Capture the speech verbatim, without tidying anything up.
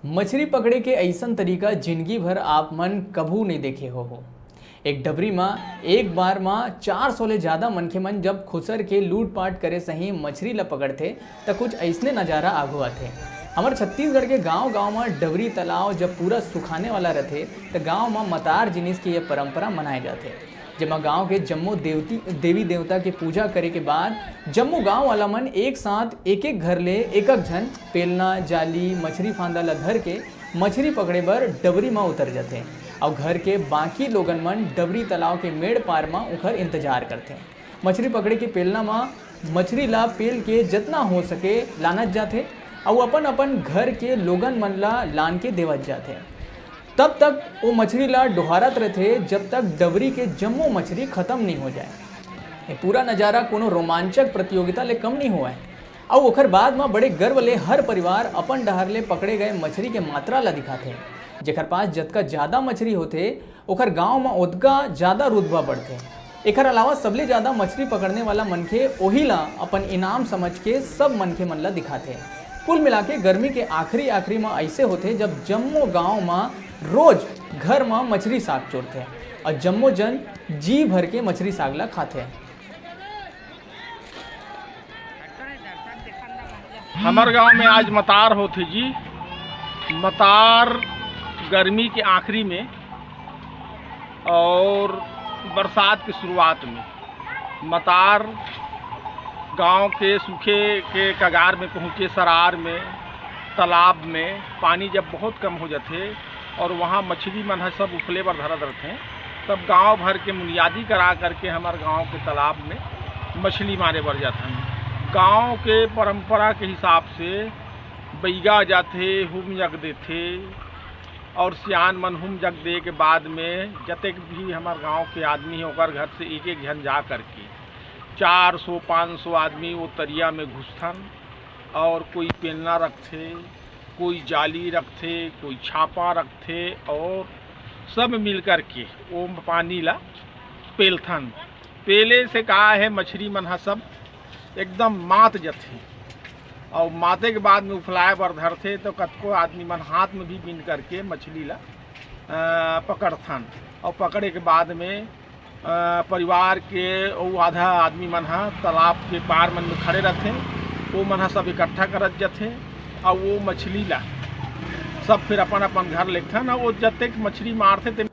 मछरी पकड़े के अइसन तरीका जिंदगी भर आप मन कभू नइ देखे हो। एक डबरी म एक बार म चार सौ ले जादा मनखे मन जब खुसर के लूटपाट करे सही मछरी ल पकड़थे, त कुछ अइसने नजारा आघू आथे। हमर छत्तीसगढ़ के गांव-गांव म डबरी, तालाब जब पूरा सुखाने वाला रथे, त गांव म मतार जिनिस के ये परंपरा मनाए जाथे, जेमा गांव के जम्मो देवती, देवी देवता के पूजा करे के बाद जम्मो गांव वाला मन एक साथ एक-एक घर ले एक-एक झन पेलना, जाली, मछरी फांदा ल धर के मछरी पकड़े बर डबरी म उतर जाथे। अउ घर के बाकी लोगन मन डबरी, तालाब के मेड़ पार म उंखर इंतजार करथे। मछरी पकड़े के पेलना म मछरी ला पेल के जतना हो सके लानत जाथे, अउ अपन-अपन घर के लोगन मन ला लान के देवत जाथे। तब तक ओ मछरी ला डोहारत रथे, जब तक डबरी के जम्मो मछरी खतम नइ हो जाए। ये पूरा नजारा कोनो रोमांचक प्रतियोगिता ले कम नइ होवय। अउ ओखर बाद म बड़े गर्व ले हर परिवार अपन डहर ले पकड़े गए मछरी के मात्रा ला दिखाथे। जेखर पास जतका जादा मछरी होथे, ओखर गांव म ओतका जादा रुतबा बढ़थे। एखर अलावा सबले जादा मछरी पकड़ने वाला मनखे ओही ला अपन इनाम समझ के सब मनखे मन ला दिखाथे। कुल मिला के गर्मी के आखिरी, आखिरी म अइसे होथे, जब जम्मो गांव म रोज घर म मछरी साग चुरथे अउ जम्मो जन जी भर के मछरी साग ला खाथे। हमर गांव में आज मतार होथे जी। मतार गर्मी के आखिरी में और बरसात के शुरुआत में मतार गांव के सूखे के कगार में पहुंचे, सरार में, तालाब में पानी जब बहुत कम हो जाथे और वहां मछली मन ह सब उफले बर धरत रथे, तब गांव भर के मुनियादी करा करके हमर गांव के तालाब में मछली मारे बर जाथन। गांव के परंपरा के हिसाब से बइगा जाथे, हुम जग देथे और सियान मन हुम जग दे के बाद में जतेक भी हमर गांव के आदमी हे, ओकर घर से एक-एक झन जा करके चार सौ पाँच सौ आदमी वो तरिया में घुसथन और कोई पेलना रखथे, कोई जाली रखथे, कोई छापा रखथे और सब मिल करके वो पानी ला पेलथन। पेले से का हे, मछरी मन ह सब एकदम मात जथे और माते के बाद में उफलाए बर धरथे, तो कतको आदमी मन हाथ में भी बीन करके मछली ला, अ, पकड़थन और पकड़े के बाद में, अ, परिवार के अउ आधा आदमी मन ह तालाब के पार मन में खड़े रथे, वो मन ह सब इकट्ठा करत जथे और वो मछली ला सब फिर अपन-अपन घर लेगथन और वो जतेक मछली मारथे, ते